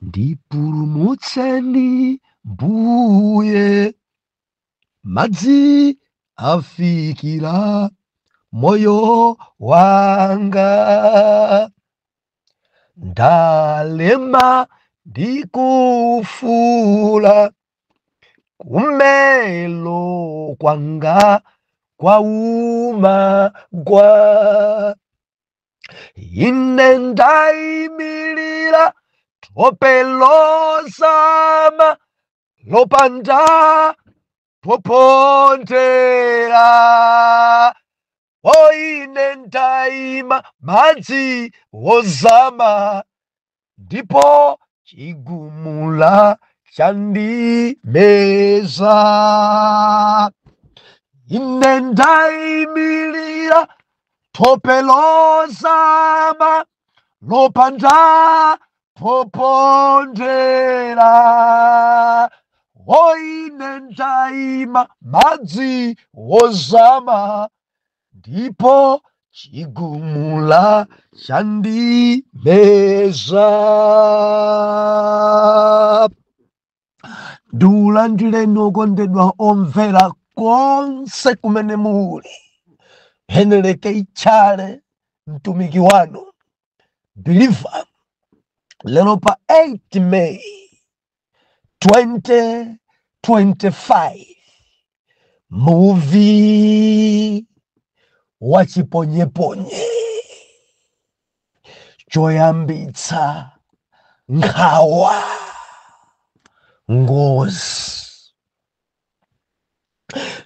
Ndipulumutseni Mbuye, madzi afikira moyo wanga. Ndalema ndikufula, kumelo kwanga kwauma gwa. Ine ndaimirira thope lozama lopanda popontera. O ine ndaima madzi wozama, ndipo chigumula chandimeza. Ine ndaimirira thope lozama lopanda popondera. O ine ndaima madzi wozama, ndipo chigumula chandimeza. Ndiulandireni okondedwa omvera konse kumene muli. Heneleke Ichale mtumiki wanu believer, lero pa 8 May 2025, muvi wa chiponyeponye choyambitsa nkhawa, ngozi.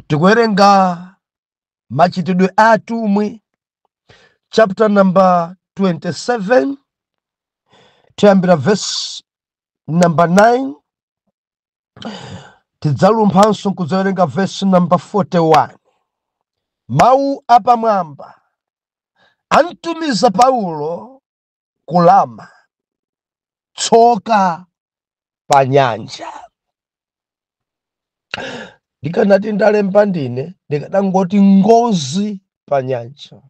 Tikuwerenga Machitidwe a Atumwi chapter number 27, tiyambira verse number 9, tidzalumphanso kudzawerenga verse number 41. Mawu apamwamba: antumiza Paulo kulama, tsoka pa nyanja. Ndikanati ndalemba ndine, ndikadangoti ngozi pa nyanja.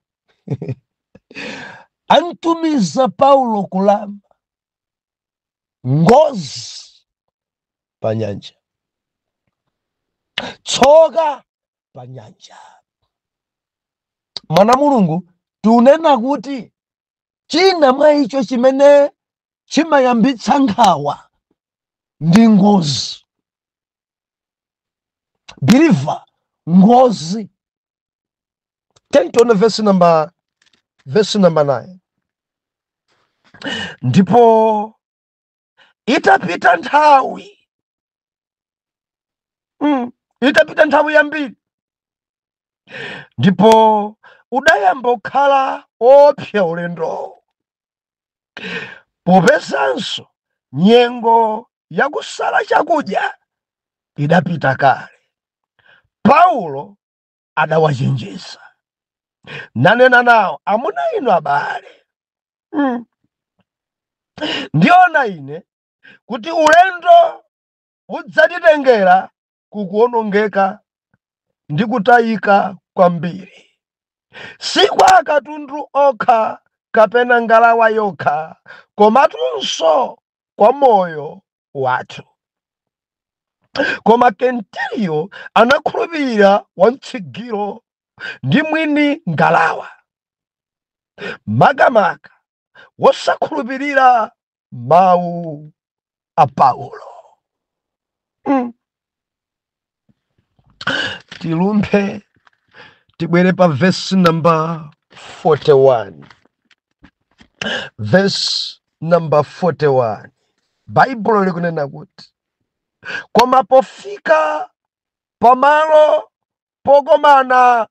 Antumiza Paulo kulama, ngozi pa nyanja, tsoka pa nyanja. Mwana Mulungu, tunena kuti china mwa icho chimene chimayambitsa nkhawa ndi ngozi. Believer, ngozi. Tentione verse number 9. Ndipo itapita nthawi, itapita nthawi yambiri, ndipo udayamba kukhala opsa ulendo, popezanso nyengo yakusala chakudya idapita kale, Paulo adawachenjeza nanena nawo: "Amuna inu abale, ndiona ine kuti ulendo udzatitengera kukuwonongeka ndi kutayika kwambiri, si kwa katundu okha kapena ngalawa yokha, komatunso kwa moyo wathu." Koma Kentiliyo anakhulupirira wamtsigiro ndi mwini ngalawa, makamaka wosakhulupirira mawu a Paulo. Tilumphe tibwere pa verse number 41. Verse number 41, Baibulo likunena kuti, koma pofika pamalo pokomana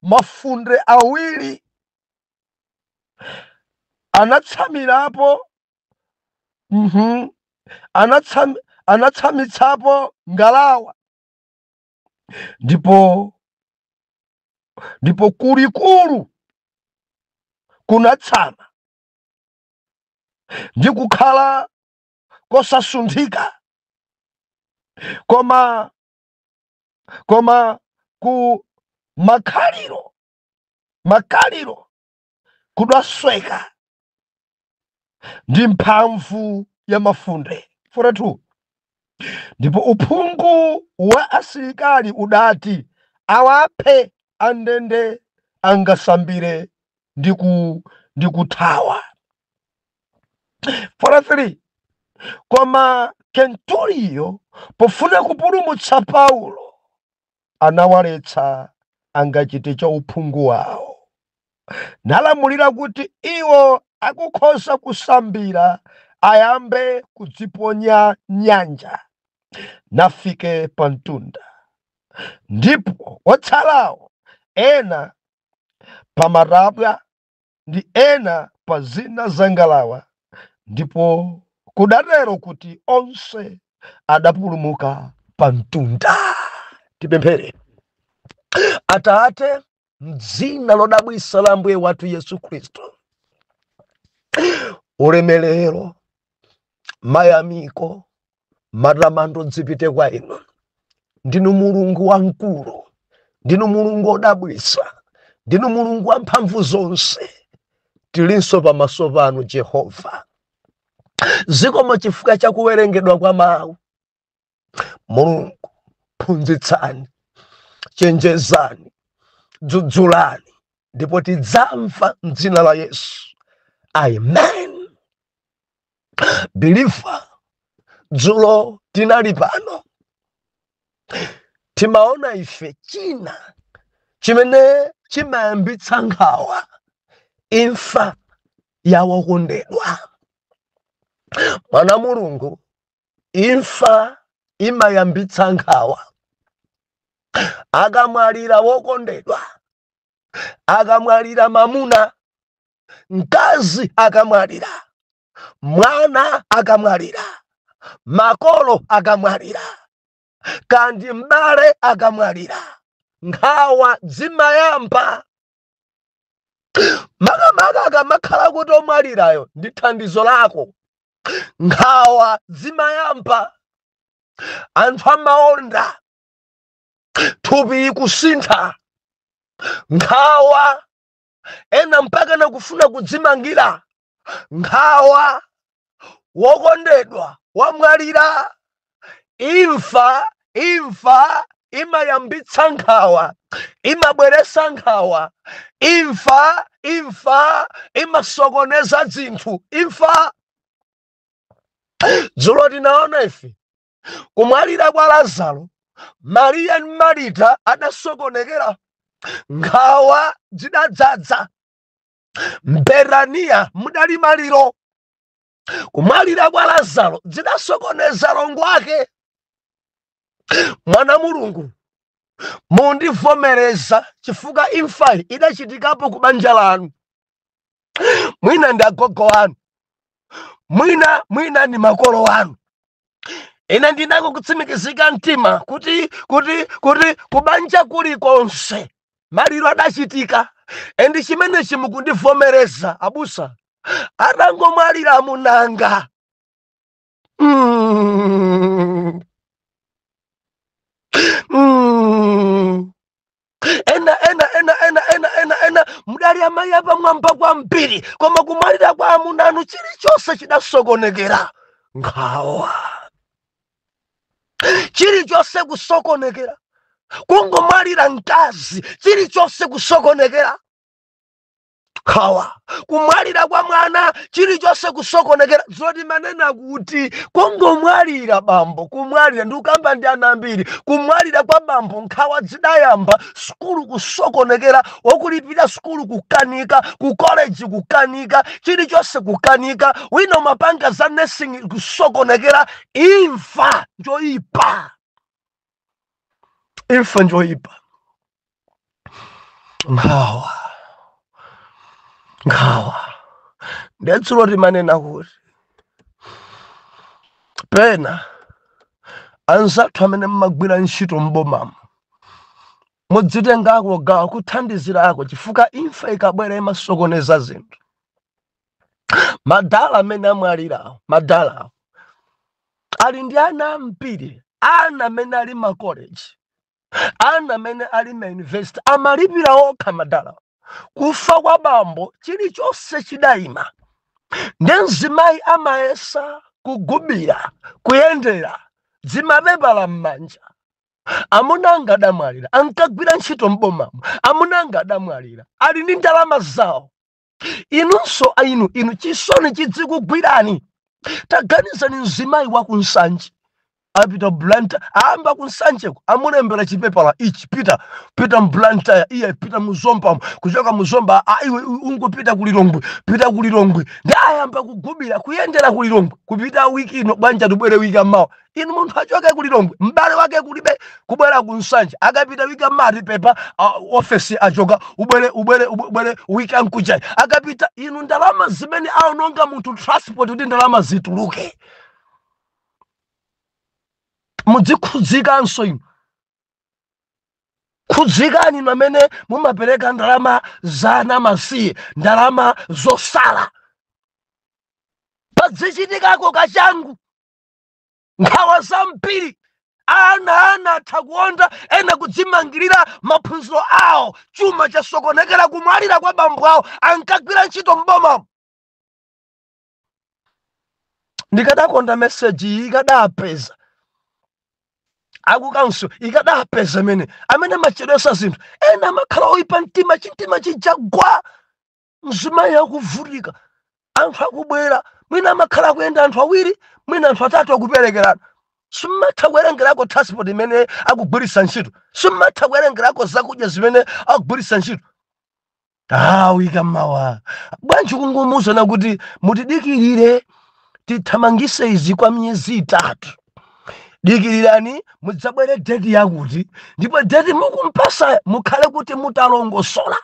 mafunde awiri, anatsamirapo, anatsamitsapo ngalawa, ndipo kulikulu kunatsama ndi kukhala kosasunthika, koma ku makaliro kudasweka ndi mphamvu ya mafunde. 42 Ndipo uphungu wa asilikali udati awaphe andende angasambire ndi kuthawa. 43 Koma Kenturiyo, pofuna kupulumutsa Paulo, anawaletsa angachite cha uphungu wawo, nalamulira kuti iwo akukhoza kusambira ayambe kudziponya nyanja nafike pa mtunda, ndipo otsalawo ena pa matabwa ndi ena pa zina za ngalawa. Ndipo kudatero kuti onse adapulumuka pa mtunda. Tipemphere. Atate, mdzina lodabwisa la Ambuye wathu Yesu Khristu, ulemerero, mayamiko, matamando zipite kwa inu. Ndinu Mulungu wamkulu, ndinu Mulungu wodabwisa, ndinu Mulungu wamphamvu zonse. Tilinso pamaso panu, Jehova. Zikomo chifukwa cha kuwerengedwa kwa mawu. Mulungu, phunzitsani, chenjezani, dzudzulani, ndipo tidzamva mdzina la Yesu, amen. Believer, dzulo tinali pano, timaona ife china chimene chimayambitsa nkhawa, imfa ya wokondedwa. Mwana Mulungu, imfa imayambitsa nkhawa. Akamwalira wokondedwa, akamwalira mamuna, mkazi akamwalira, mwana akamwalira, makolo akamwalira, kandi m'bale akamwalira, nkhawa zimayamba. Makamaka akamakhala kuti omwalirayo ndi thandizo lako, nkhawa zimayamba. Anthu amaonda, thupi ikusintha, nkhawa. Ena mpaka nakufuna kudzimangira, nkhawa. Wokondedwa wamwalira. Imfa, imfa imayambitsa nkhawa, imabweresa nkhawa. Imfa, imfa imasokoneza zinthu. Imfa, dzulo tinaona ife kumwalira kwa Lazaro, Mariya ndi Marita adasokonekera, nkhawa zidadzadza. Mberaniya mudali maliro. Kumwalira kwa Lazaro zidasokoneza longo ake. Mwana Mulungu, mundivomereza chifukwa imfayi idachitikapo ku banja lanu. Mwina ndi agogo anu, mwina ndi makolo anu. Ine ndinako kutsimikizika mtima kuti kubanja kulikonse maliro adachitika. And chimenechi mukundivomereza, abusa, atangomwalira amunanga, Ena ena ena ena ena ena ena mudali amayi apamwamba kwambiri, koma kumwalira kwa amunanu chilichonse chidasokonekera. Nkhawa, chilichonse kusokonekera. Kungomwalira mkazi, chilichonse kusokonekera, nkhawa. Kumwalira kwa mwana, chilichonse kusokonekera. Zoti manena kuti kungomwalira bambo, kumwalira, ndikukamba ndi ana ambiri, kumwalira kwa bambo, nkhawa zidayamba. Sukulu kusokonekera, wokulipira sukulu kukanika, ku college kukanika, chilichonse kukanika. Wina umapanga za nursing, kusokonekera. Imfa njoyipa, imfa njoyipa. Nkhawa, nkhawa. Ndetsulo timanena kuti pena anzathu amene mmagwira ntchito mbomamo mudzitengako gawo kuthandizirako, chifukwa imfa ikabwera imasokoneza zinthu. Madala amene amwalirawo, madalawo ali ndi ana ambiri, ana amene ali makoleji, ana amene ali mauniversity, amalipira okha madala. Kufa kwa bambo, chilichonse chidayima. Ndi mzimayi amayesa Kugubira, kuyendera dzimapepala m'manja. Amuna anga adamwalira, ankagwira ntchito m'bomamo. Amuna anga adamwalira, ali ndi ndalama zawo. Inunso inu chisoni chidzikugwirani. Taganizani mzimayi wa kunsanje apita Blantyre, ayamba kunsanjeko, amulembera chipepala ichi, pita pita mBlantyre, iye pita muzomba, kuchoka muzomba iwe ungopita kulilongwe, pita kulilongwe. Ndi ayamba kugubira kuyendera kulilongwe, kupita wiki ino, bwanja tubwere wiki amawa. Inu munthu achoke kulilongwe, m'bale wake kulibe, kubwera kunsanje, akapita wiki amati pepa ofesi achoka, ubwere ubwere ubwere wiki ankujayi akapita. Inu ndalama zimene aononga munthu transport kuti ndalama zituluke, mudzikhudzikanso inu. Khudzikani inu amene mumapereka ndalama za masiye, ndalama zosala, padzichitikako kachangu. Nkhawa zambiri, ana atha kuonda, ena kudzimangirira maphunziro awo, chuma chasokonekera kumwalira kwa bambo awo, ankagwira ntchito m'bomamo. Ndikadakonda meseji iyi ikadapeza akukanso, ikadapeza amene amachedwesa zinthu. Ena amakhala oyipa mtima, chimtima chijagwa, mzimayi akuvutika, anthu akubwera, mwina amakhala akuyenda anthu awiri, mwina anthu atatu akuperekerana. Simmatha kuwerengerako transport imene akugwiritsa ntchito, simmatha kuwerengerako zakudya zimene akugwiritsa ntchito. Wika mawa bwanji kungumuzana kuti mutidikirire tithamangise izi kwa miyezi 3, dikirirani mudzabwere date yakuti, ndipo date mukumpasa mukhale kuti mutalongosola,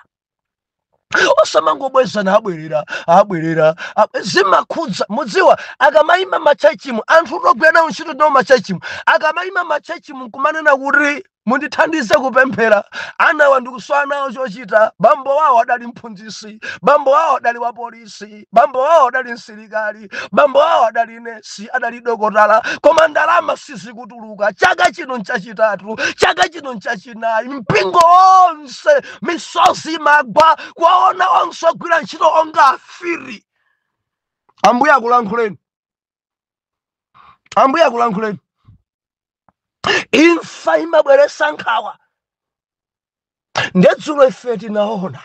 osamangobwezana abwerera abwerera. Zimakhudza. Mudziwa akamayima machachimu, anthu togwira nawo ntchito nawo machachimu, akamayima machachimu nkumanena kuti mundithandize kupemphera, anawa ndikusowa nawo chochita, bambo wawo adali mphunzitsi, bambo wawo adali wa polisi, bambo wawo adali msilikali, bambo wawo adali nesi, adali dokotala, koma ndalama sizikutuluka. Chaka chino nchachitatu, chaka chino nchachinayi, mpingo onse misozi imagwa kuwaona onse ogwira ntchito onga afiri. Ambuye akulankhuleni, Ambuye akulankhuleni. Imfa imabweresa nkhawa. Ndedzulo ife tinaona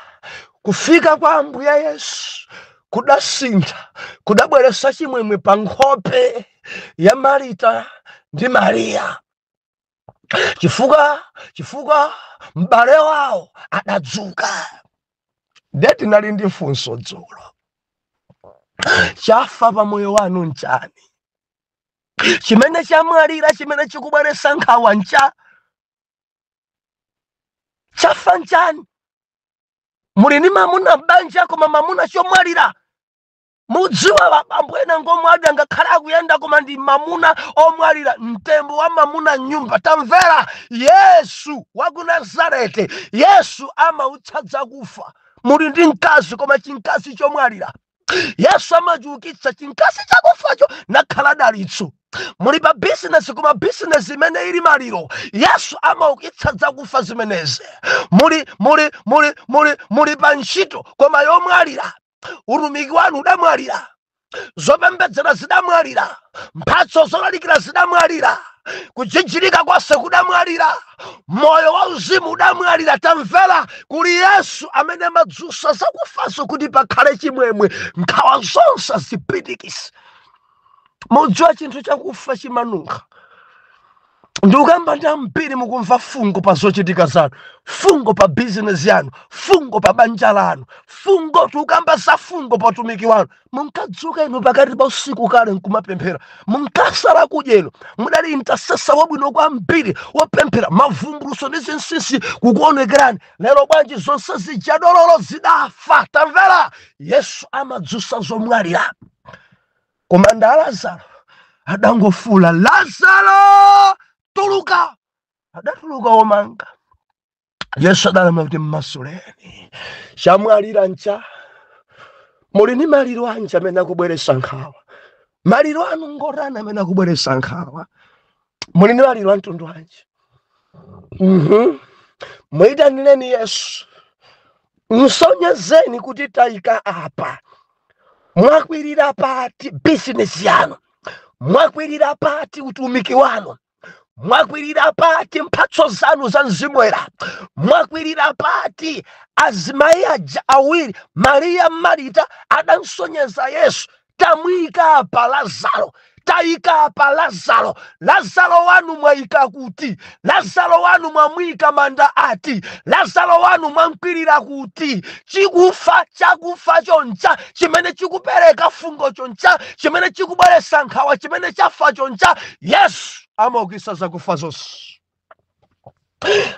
kufika kwa Ambuye Yesu kudasintha, kudabweresa chimwemwe pa nkhope ya Marita ndi Mariya, chifukwa m'bale wawo adadzuka. Ndiye tinali ndi funso dzulo, chafa pa moyo wanu nchani? Chimene chamwalira, chimene chikubweresa nkhawa ncha chafa nchani? Muli ndi mamuna banja, koma mamuna chomwalira. Mudziwa abambo ena ngomwalira, ngakhale akuyenda koma ndi mamuna omwalira, mtembo wa mamuna nyumba. Tamvera, Yesu wa ku Nazareti, Yesu amautsa kufa. Muli ndi mkazi koma chinkazi chomwalira, Yesu amachiukitsa chinkazi chakufacho nakhala dalitso. Muli pa bizinesi koma bizinesi imene ili maliro, Yesu amaukitsa zakufa zimenezi. Muli muli muli muli muli pa ntchito koma yomwalira, utumiki wanu udamwalira, zopembedzera zidamwalira, mphatso zolalikira zidamwalira, kuchichirika kwase kudamwalira, moyo wa uzimu udamwalira. Tamvera, kuli Yesu amene amadzusa zakufazo kuti pakhale chimwemwe, nkhawa zonse zipitikise. Mudziwa chinthu chakufa chimanunkha. Ndikukamba ndi ambiri mukumva fungo pa zochitika zanu, fungo pa bizinesi yanu, fungo pa banja lanu, fungo. Tikukamba za fungo pa utumiki wanu. Munkadzuka inu pakati pa usiku kale nkumapemphera, munkasala kudya inu, mudali intercessor wabwino kwambiri wopemphera, mavumbuluso ndi zinsinsi kukuonekerani. Lero bwanji zonse zijadololo zidafa? Tamvera, Yesu amadzusa zomwalira. Koma nda Lazaro adangofula, Lazaro tuluka, adatuluka womanga. Yesu adalamula kuti mmasuleni. Chamwalira ncha? Muli ndi maliro anji amene akubweresa nkhawa? Maliro anu ngotani amene akubweresa nkhawa? Muli ndi maliro a mtundu wanji? Muyitanireni Yesu, msonyezeni kuti tayika apa, mwakwirira pati bizinesi yanu, Mwakwirira pati utumiki wanu? Mwakwirira pati mphatso zanu za Mzimu Woyera? Mwakwirira pati? Azimayi aja awiri, Mariya, Marita, adansonyeza Yesu, tamuyika pa Lazaro, tayika pa Lazaro. Lazaro wanu mwayika kuti? Lazaro wanu mwamuyika manda ati? Lazaro wanu mwamkwirira kuti? Chikufa chakufa choncha, chimene chikupereka fungo choncha, chimene chikubweretsa nkhawa, chimene chafa choncha. Yesu amaukitsa zakufa zonse.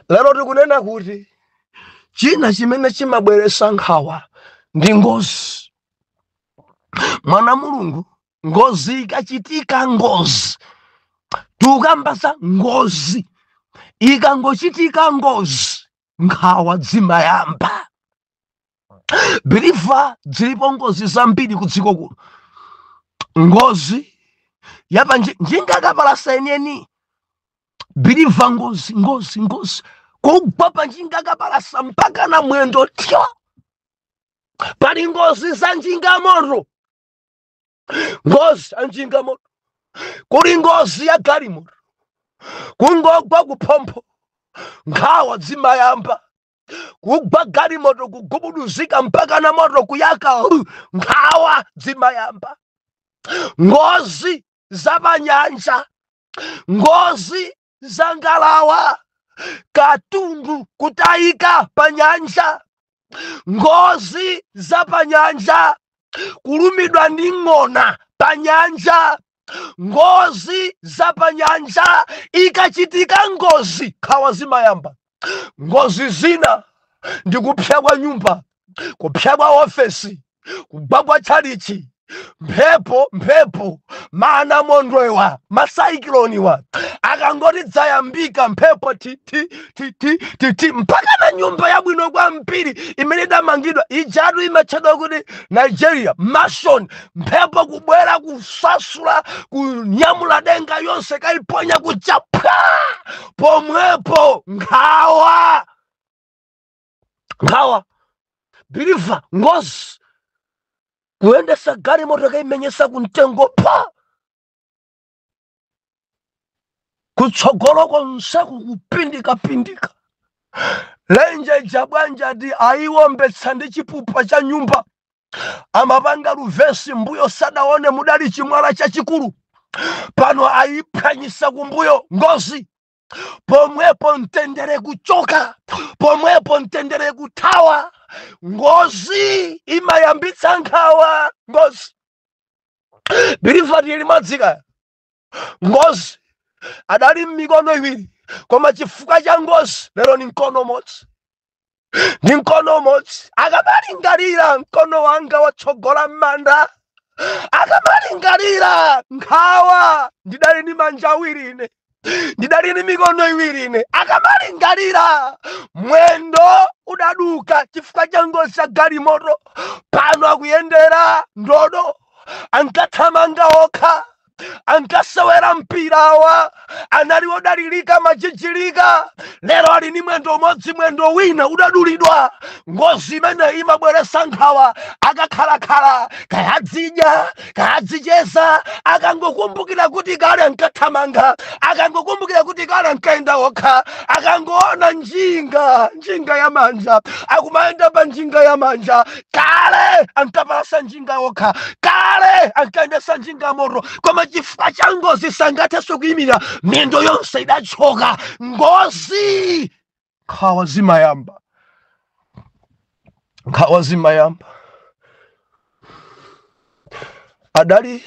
Lero tikunena kuti china chimene chimabweretsa nkhawa ndi ngozi. Mwana Mulungu, ngozi ikachitika, ngozi tikukamba za ngozi, ikangochitika ngozi, nkhawa zimayamba. Believer, zilipo ngozi zambiri ku dziko kuno. Ngozi yapa njinga kapalasa yeniyeni, believer, ngozi, ngozi, ngozi, kugwa pa njinga kapalasa mpaka na mwendo tyo. Pali ngozi za njinga moto, ngozi ya njinga moto, kuli ngozi ya galimoto, kungogwa kuphompho, nkhawa zimayamba. Kugwa galimoto, kugubuduzika mpaka na moto kuyaka, nkhawa zimayamba. Ngozi za panyanja, ngozi za ngalawa, katundu kutayika panyanja, ngozi za panyanja, kulumidwa ndi ng'ona panyanja, ngozi za panyanja. Ikachitika ngozi, nkhawa zimayamba. Ngozi zina ndi kupsya kwa nyumba, kupsya kwa ofesi, kugwa kwa tchalichi, mphepo, mphepo, mana mondwewa, ma cyclone wa, akangoti dzayambika mphepo titi titi titi, mpaka na nyumba yabwino kwambiri imene idamangidwa ijatu imatchedwa kuti Nigeria mansion, mphepo kubwera kusasula, kunyamula denga yonse kaiponya kuchapwa pomwepo. Nkhawa, nkhawa, believer. Ngozi kuyendesa galimoto kaimenyesa kumtengo pa kutsogolo konseku kupindikapindika. Lenje jabwanja ti ayiwombetsa ndi chipupa cha nyumba, amapanga reverse mbuyo sadaone mudali chimwala chachikulu, pano ayiphwanyisa kumbuyo. Ngozi pomwepo, mtendere kuchoka pomwepo, mtendere kuthawa. Ngozi imayambitsa nkhawa. Ngozi, believer, tili limodzi. Ngozi, adali mmikono iwiri, koma chifukwa cha ngozi lero ni mkono umodzi, ndi mkono umodzi. Akamalingalira, mkono wanga watsogola m'manda. Akamalingalira, nkhawa, ndidali ndi manja awiri ine, ndidali ndi mikono iwiri ine. Akamalingalira, mwendo udaduka chifukwa cha ngozi ya galimoto, pano akuyendera ndodo. Ankathamanga okha, ankasewera mpirawa, anali wodalirika, machichilika, lero ali ni mwendo umodzi, mwendo wina udadulidwa. Ngozi imene imabweretsa nkhawa. Akakhalakhala, kayadzidya, kayadzicheza, akangokumbukira kuti kale ankathamanga, akangokumbukira kuti kale ankayenda okha, akangoona njinga, njinga ya manja, akumayenda pa njinga ya manja, kale ankapalasa njinga okha, kale ankayendesa njinga moto, koma chifukwa cha ngozi sangathenso kuyimira, miyendo yonse idachoka. Ngozi, nkhawa zimayamba, nkhawa zimayamba. Adali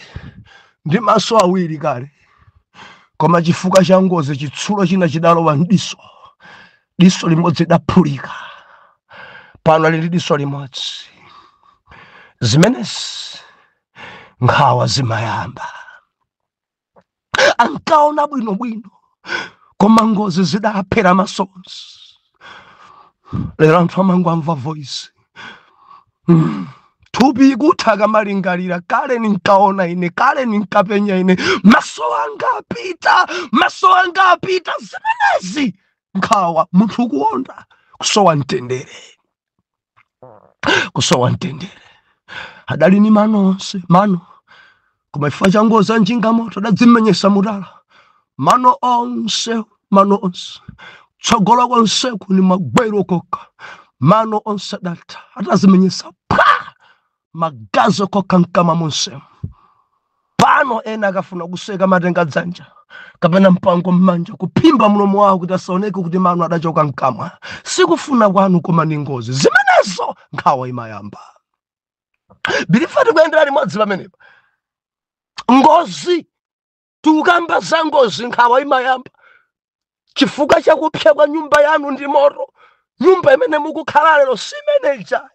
ndi maso awiri kale, koma chifukwa cha ngozi chitsulo china chidalowa mdiso, diso limodzi lidaphulika, pano ali ndi diso limodzi. Zimenezi nkhawa zimayamba. Ankaona bwinobwino, koma ngozi zidaphera maso onse. Lero anthu amangwamva voice, Thupi ikutha, akamalingalira, kale ninkaona ine, kale ninkapenya ine, maso anga apita, maso anga apita. Zimenezi nkhawa, munthu ukuonda, kusowa mtendere, kusowa mtendere. Adali ni mano onse, mano. Koma chifukwa cha ngozi ya njinga moto adadzimenyesa mutala, mano onse, mano onse tsogolo konseku ni magwero kokha, mano onse adatha, atazimenyesa pwa, magazi okha mkamwa monsemo. Pano ena akafuna kuseka matenga dzanja kapena mpango mmanja kuphimba mlomo wawo kuti asaoneke kuti mano adachoka mkamwa. Sikufuna kwanu, koma ni ngozi zimenezo. Nkhawa imayamba. Believer, tikuyendera limodzi pamenepa? Ngozi, tikukamba za ngozi. Nkhawa imayamba chifukwa chakupsa kwa nyumba yanu ndi moto. Nyumba imene mukukhala lero simeneja.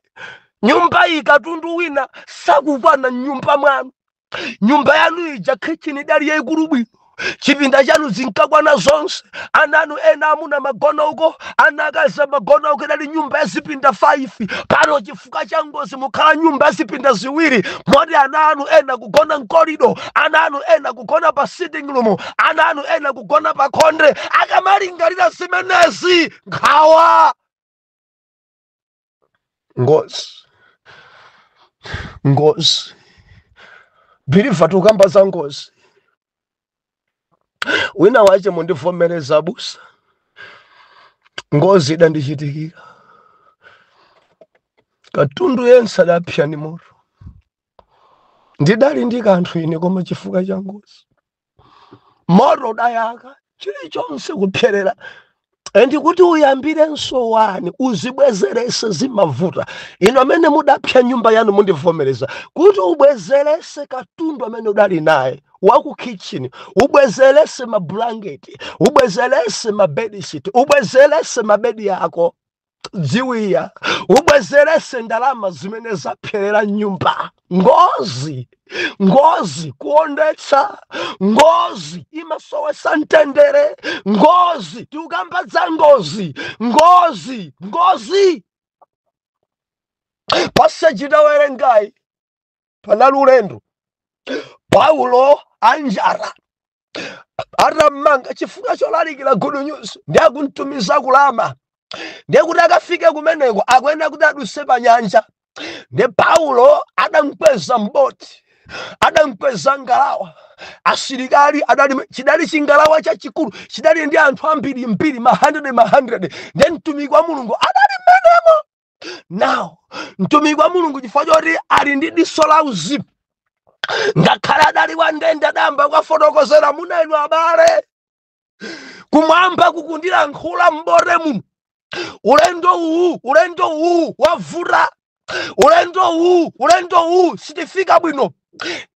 Nyumba iyi katundu wina sakukwana mnyumba mwanu. Nyumba yanu ija, kitchen idali yayikulu bwino, chipinda chanu zinkakwana zonse, ana anu ena amuna magona uko, ana akazi magona uko. Idali nyumba ya zipinda 5. Pano chifukwa cha ngozi mukhala nyumba ya zipinda 2, moti ana anu ena kugona mcorridor, ana anu ena kugona pa sitting room, ana anu ena kugona pa khonde. Akamalingalira zimenezi, nkhawa. Ngozi, ngozi. Believer, tikukamba za ngozi. Wina wache mundivomereza, busa, ngozi idandichitikira, katundu yense adapsa ndi moto. Ndidali ndi kanthu ine, koma chifukwa cha ngozi, moto udayaka, chilichonse kupserera. And kuti uyambirenso wani, uzibwezerese, zimavuta. Ino amene mudapsa nyumba yanu mundivomereza kuti ubwezerese katundu amene udali naye waku kitchen, ubwezerese mablanketi, ubwezerese mabedsheet, ubwezerese mabedi yako, dziwiya, ubwezerese ndalama zimene zapserera nyumba. Ngozi, ngozi kuondetsa, ngozi imasowesa mtendere. Ngozi, tikukamba za ngozi. Ngozi, ngozi. Passage tawerengayi, panali ulendo. Paulo anjara atamanga chifukwa cholalikira good news, ndi akumtumiza kulama, ndiye kuti akafike kumeneko akuyenera kuti aduse pa nyanja. Ndi Paulo adamkweza mboti, adamkweza ngalawa. Asilikali adali, chidali chingalawa chachikulu, chidali ndi anthu ambiri mbiri, ma 100 ma 100. Ndiye mtumiki wa Mulungu adali mmenemo. Now mtumiki wa Mulungu, chifukwa choti ali ndi diso la uzimu, ngakhale adali wa ndende, adayamba kuwafotokozera, "Munenu abale, kumwamba kukundilankhula m'bote muno. Ulendo uwu, ulendo uwu wavuta, ulendo uwu, ulendo uwu sitifika bwino."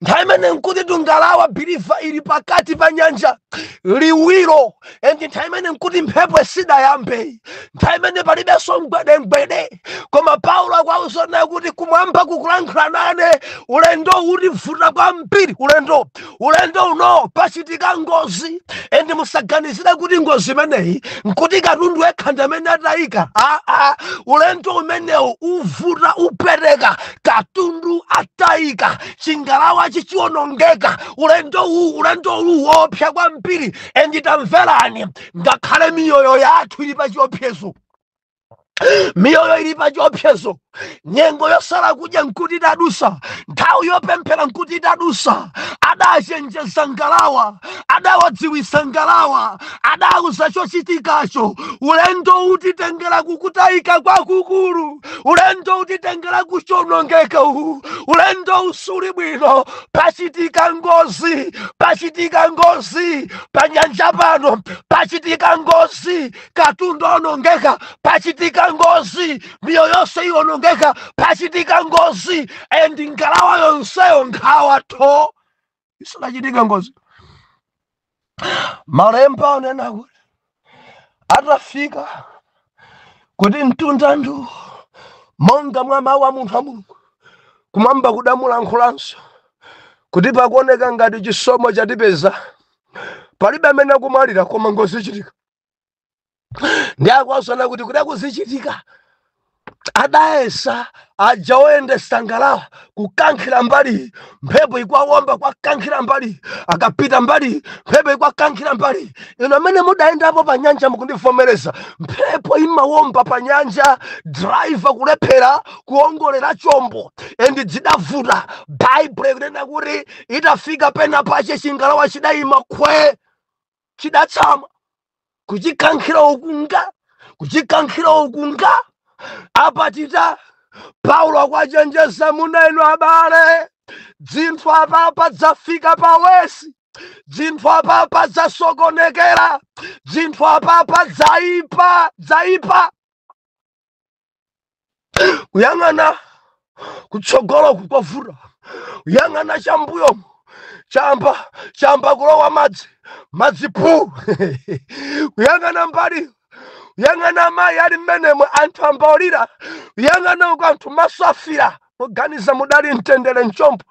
Nthawi imene nkuti tungalawa, believer, ili pakati pa nyanja, liwiro, and nthawi imene nkuti mphepo sidayambe, nthawi imene palibenso mgwedemgwede. Koma Paulo akuwauza kuti kumwamba kukulankhula nane, ulendo utivuta kwambiri, ulendo uno pachitika ngozi. And musaganizire kuti ngozi imeneyi nkuti katundu yekha ndi amene atayika. Aa, ulendo umenewu uvuta, upereka, katundu atayika, chingalawa chichiwonongeka. Ulendo uwu, ulendo uwu wopsa kwambiri. And tamverani, ngakhale miyoyo yathu ili pa chiopsezo, miyoyo ili pa chiopsezo. Nyengo yosala kudya nkuti itadusa, nthawi yopemphera nkuti itadusa. Adachenjeza ngalawa, adawadziwisa ngalawa, adauza chochitikacho: ulendo utitengera kukutayika kwakukulu, ulendo utitengera kuchonongeka, uwu ulendo usuli bwino, pachitika ngozi, pachitika ngozi panyanja pano, pachitika ngozi, katundu onongeka, pachitika ngozi, miyoyo yonse iwonongeka, pachitika ngozi. And ngalawa yonseyo nkhawa tho isinachitika ngozi. Malemba anena kuti atafika kuti mtundandu, monga mwa mawu a munthu a Mulungu, kumwamba kudamuulankhulanso kuti pakuoneka ngati chisomo chatipeza, palibe amene akumwalira, koma ngozi ichitika. Ndi akuwazana kuti kuda kuzichitika. Adayesa aja oyendesa ngalawa kukankhira mbali, mphepo ikwawomba kwakankhira mbali, akapita mbali mphepo ikwakankhira mbali. Inu amene mudayendapo pa nyanja mukundivomereza, mphepo imawomba pa nyanja, driver kulephera kuongolera chombo, and zidavuta. Baibulo ikunena kuti itafika pena pache chingalawa chidayima khwe, chidatsama kuchikankhira ukunga, kuchikankhira ukunga. Apa tita Paulo akwachenjeza, munenu abale, dzinthu apapa dzafika pawesi, dzinthu apapa dzasokonekera, dzinthu apapa dzaipa, dzaipa. Kuyang'ana kutsogoloku kwavuta, kuyang'ana chambuyomu chamba chamba kulowa madzi, madzi pu. Kuyang'ana mbali, kuyang'ana amayi ali mmenemo, anthu ambaulira. Kuyang'ana uko anthu maso afira. Muganiza mudali mtendere mchombo?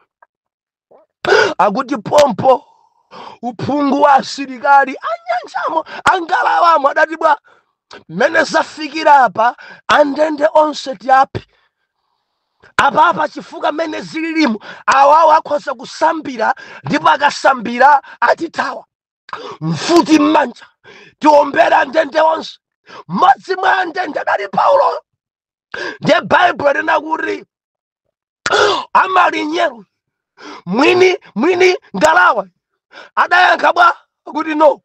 Akuti pompo uphungu wa asilikali anyanjamo, angalawamo, adati bwa mmene zafikira apa, andende onse tiaphe apapa, chifukwa mmene zililimu awawo akhoza kusambira, ndipo akasambira atithawa. Mfuti m'manja, tiombera andende onse. Mmodzi mwa andende adali Paulo. Ndiye Baibulo lina kuti amalinyero mwini ngalawa adayankha bwa kuti no,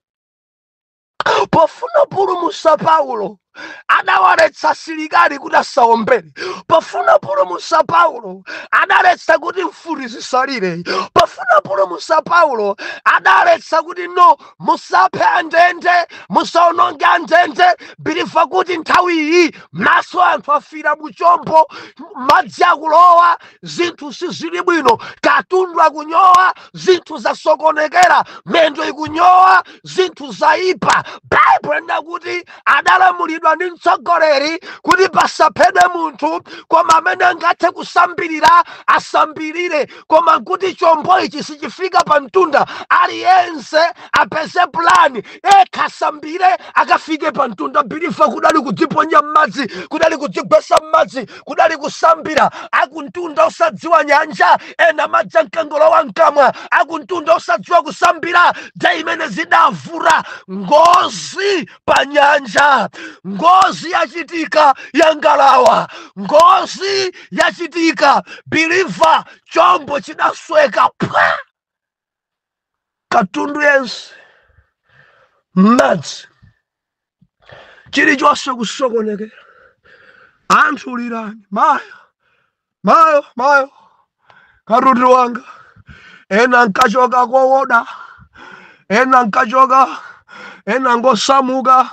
pofuna pulumusa Paulo adawaletsa asilikali kuti asaombere, pofuna pulumusa Paulo adaletsa kuti mfuti zisalire, pofuna pulumusa Paulo adaletsa kuti no, musaphe andende, musaononge andende. Believer, kuti nthawi iyi maso anthu afira muchombo, madzi akulowa, zinthu sizili bwino, katundu akunyowa, zinthu zasokonekera, mendo ikunyowa, zinthu zaipa. Baibulo lina kuti adalamulidwa ndi mtsogoleri kuti pasaphedwe munthu, koma amene angathe kusambirira asambirire, koma kuti chombo ichi sichifika pa mtunda, aliyense apeze plan ekha, asambire akafike pa mtunda. Believer, kudali kudziponya m'madzi, kudali kudzigwesa m'madzi, kudali kusambira. Akuntunda osadziwa nyanja, ena madzi ankangolowa mkamwa, akuntunda osadziwa kusambira. Da imene zidavura ngozi pa nyanja, ngozi yachitika ya ngalawa, ngozi yachitika. Believer, chombo chidasweka pwa, katundu yense madzi, chilichonse kusokonekera. Anthu lirani, mayo, mayo, mayo, katundu wanga. Ena nkachoka kowoda, ena nkachoka, ena ngosamuka.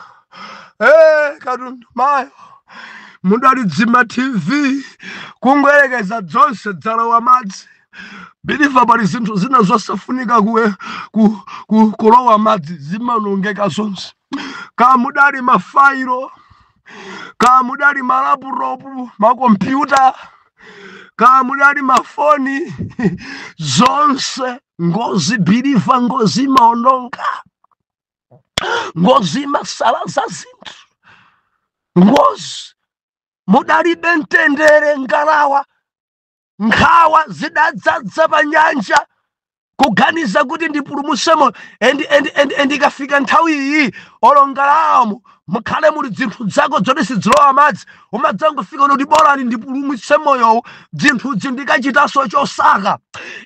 Katundu mayo, mudali dzima TV, kungoyerekeza dzonse dzalowa madzi. Believer, pali zinthu zina zosafunika kulowa madzi, zimanongeka zonse. Kamudali mafairo, kamudali malaptop, makompyuta, kamudali mafoni, zonse ngozi. Believer, ngozi maononga, ngozi masalaza zinthu, ngozi. Mudalibe mtendere ngalawa, nkhawa zidadzadza pa nyanja, kuganiza kuti ndipulumusemo. And ikafika nthawi iyi, olo ngalawamo mukhale muli zinthu zako zoti sizilowa madzi, umadzangofika kuti bolani ndipulumutse moyowu, zinthuzi ndikachitanso chosaka.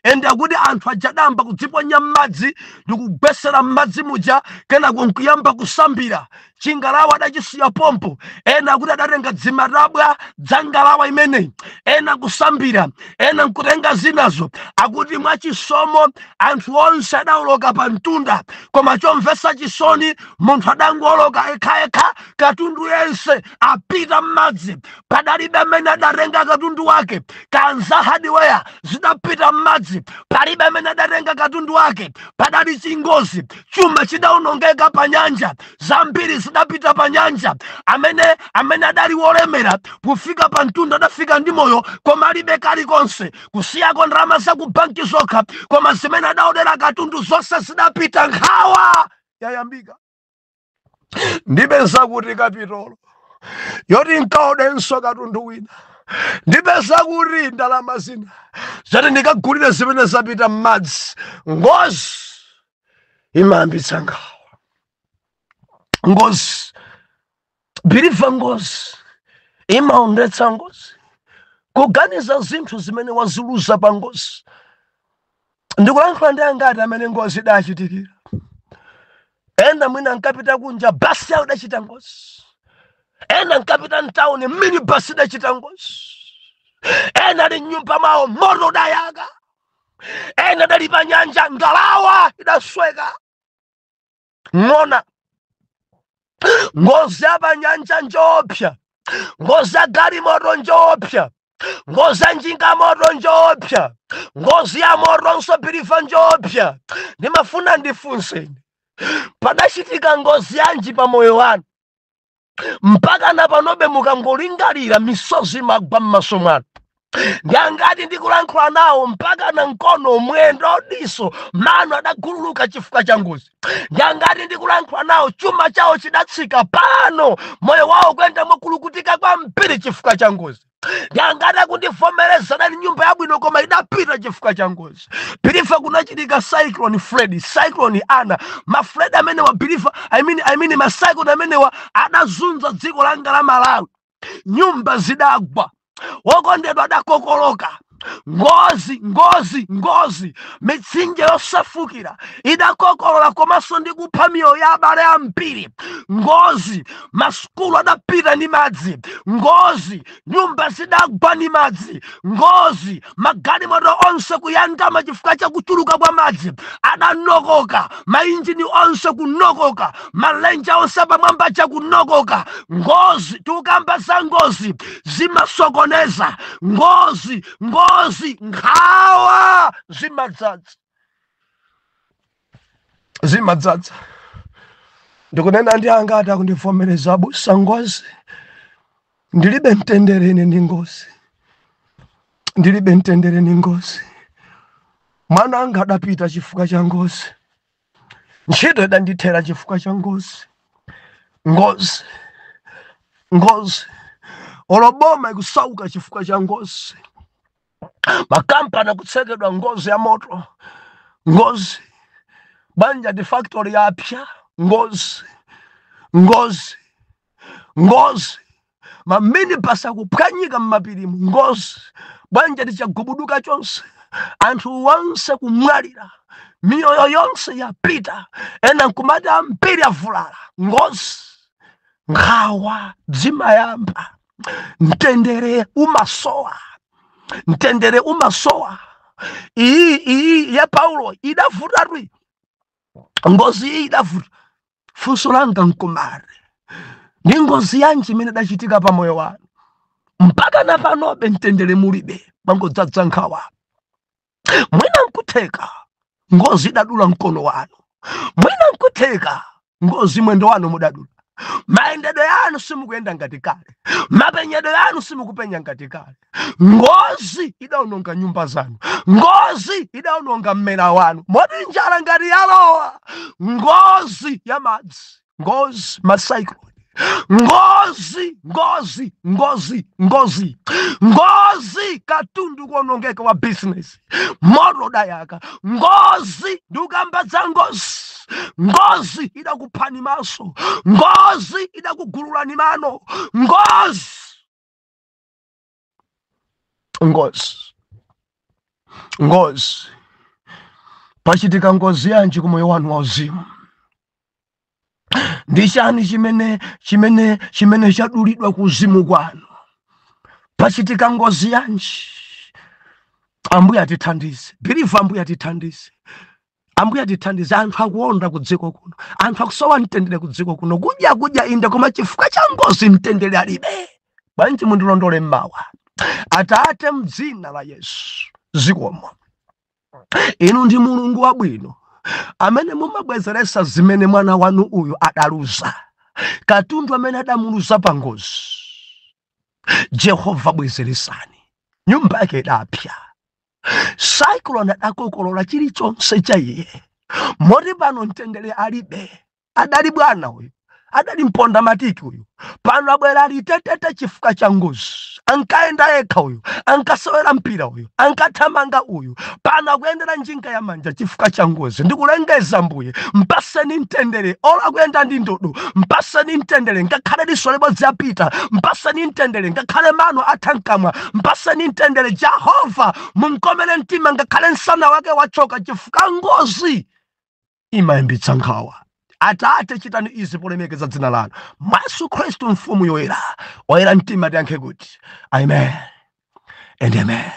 And akuti anthu ajadamba kudziponya m'madzi ndikugwesera m'madzi muja, kenako nkuyamba kusambira. Chingalawa adachisiya pompo. Ena akuti adatenga dzimatabwa dza ngalawa imeneyi, ena kusambira, ena nkutenga zinazo. Akuti mwachisomo anthu onse adawoloka pa mtunda, koma chomvetsa chisoni, munthu adangoloka ekhayekha, katundu yense apita m'madzi. Padalibe amene adatenga katundu wake. Kanza hardware zidapita m'madzi, palibe amene adatenga katundu wake. Padali chingozi, chuma chidawonongeka pa nyanja, zambiri zidapita pa nyanja. Amene adali wolemera kufika pa mtunda adafika ndi moyo, koma alibe kalikonse, kusiyako ndalama za ku banki zokha, koma zimene adaodera katundu zonse zidapita. Nkhawa yayambika. Ndipeza kuti kapitolo Yoti nkaodenso katundu wina. Ndipeza kuti ndalama zina zati ndikagulire zimene zapita m'madzi. Ngozi imayambitsa nkhawa. Ngozi, believer, ngozi imaondetsa. Ngozi, kuganiza zinthu zimene waziluza pa ngozi. Ndikulankhula ndi angati amene ngozi idachitikira? Ena mwina nkapita kunja, basi yawo idachita ngozi. Ena nkapita mtawuni, minibus idachita ngozi. Ena ali mnyumba mwawo, moto udayaka. Ena adali pa nyanja, ngalawa idasweka. Ng'ona, ngozi ya pa nyanja njoopsa, ngozi ya galimoto njoopsa, ngozi ya njinga moto njoopsa, ngozi ya motonso, believer, njoopsa. Ndimafuna ndifunseni, padachitika ngozi yanji pa moyo wanu mpaka na panobe mukangolingalira misozi imagwa m'maso mwanu? Ndangati ndikulankhula nawo mpaka na mkono, mwendo, diso, mano adagululuka chifukwa cha ngozi? Ndangati ndikulankhula nawo chuma chawo chidatsika, pano moyo wawo kuyenda mokulukutika kwambiri chifukwa cha ngozi? Ndangati akundivomereza dali nyumba yabwino koma idapita chifukwa cha ngozi? Believer, kunachitika Cyclone Freddy, Cyclone Ana, ma Freddy amenewa, believer, I mean ma cyclone amenewa adazunza dziko langa la Malawi. Nyumba zidagwa, wokondedwa adakokoloka. Ngozi, ngozi, ngozi, mitsinje yosefukira idakokolola komanso ndi kupha miyoyo ya abale ambiri. Ngozi, masukulu adapita ndi madzi. Ngozi, nyumba zidagwa ndi madzi. Ngozi, magalimoto onse kuyandama chifukwa cha kuchuluka kwa madzi, adanokoka. Mainjini onse kunokoka, malenja onse pamwamba chakunokoka. Ngozi, tikukamba za ngozi zimasokoneza. Ngozi, ngozi, nkhawa zimadzaza, zimadzaza. Ndikunena ndi angati akundivomereza: "Abusa, ngozi, ndilibe mtendere ine ndi ngozi, ndilibe mtendere ndi ngozi. Mwana anga adapita chifukwa cha ngozi, ntchito idandithera chifukwa cha ngozi." Ngozi, ngozi, olo boma ikusauka chifukwa cha ngozi, makampani akutsekedwa, ngozi ya moto. Ngozi, banja di factory yapya, ngozi. Ngozi, ngozi, maminibus akuphwanyika m'mapirimu, ngozi. Banja tichagubuduka chonse, anthu onse kumwalira, miyoyo yonse yapita, ena nkumati ambiri avulala. Ngozi, nkhawa zimayamba, mtendere umasowa, mtendere umasowa. Iyi ya Paulo idavutatu, ngozi iyi idavuta. Funso langa nkumari, ndi ngozi yanji imene idachitika pa moyo wanu mpaka na panobe mtendere mulibe, mangodzadza nkhawa? Mwina nkutheka ngozi idadula mkono wanu, mwina nkutheka ngozi mwendo wanu mudadula, mayendedwe yanu simukuyenda ngati kale, mapenyedwe yanu simukupenya ngati kale. Ngozi idawononga nyumba zanu, ngozi idawononga mmera wanu, moti njala ngati yalowa. Ngozi ya madzi, ngozi ma cyclone, ngozi, ngozi, ngozi, ngozi, ngozi, katundu kuonongeka wa business, moto dayaka. Ngozi, ndikukamba za ngozi. Ngozi idakuphani maso, ngozi idakugululani mano. Ngozi, ngozi, ngozi, pachitika ngozi yanji kumoyo wanu wauzimu? Ndi chani chimene chadulidwa ku uzimu kwanu? Pachitika ngozi yanji? Ambuye atithandize, believer, Ambuye atithandize, Ambuye atithandize. Anthu akuonda ku dziko kuno, anthu akusowa mtendere ku dziko kuno. Kudya kudya inde, koma chifukwa cha ngozi mtendere alibe. Bwanji mundilondole mmawa? Atate, mdzina la Yesu, zikomo. Inu ndi Mulungu wabwino amene mumabwezeresa zimene mwana wanu uyu adaluza, katundu amene adamuluza pa ngozi. Jehova, bwezeresani. Nyumba yake idapya, cyclone adakokolola chilichonse cha iye, moti pano mtendere alibe. Adali bwana uyu, Adali mponda matiki uyu, pano abwera ali tetete chifukwa cha ngozi. Ankayenda yekha uyu, ankasewera mpira uyu, ankathamanga uyu, pano akuyendera njinga ya manja chifukwa cha ngozi. Ndikulengeza, Mbuye, mpaseni mtendere. Ola akuyenda ndi ndodo, mpaseni mtendere. Ngakhale diso limodzi apita, mpaseni mtendere. Ngakhale mano atha mkamwa, mpaseni mtendere. Jehova, munkomere mtima. Ngakhale msana wake wachoka chifukwa ngozi imayambitsa nkhawa. Atate, chitani izi polemekeza dzina lanu mwa Yesu Khristu, mfumu yoyera. Oyera mtima tiyankhe kuti amen and amen.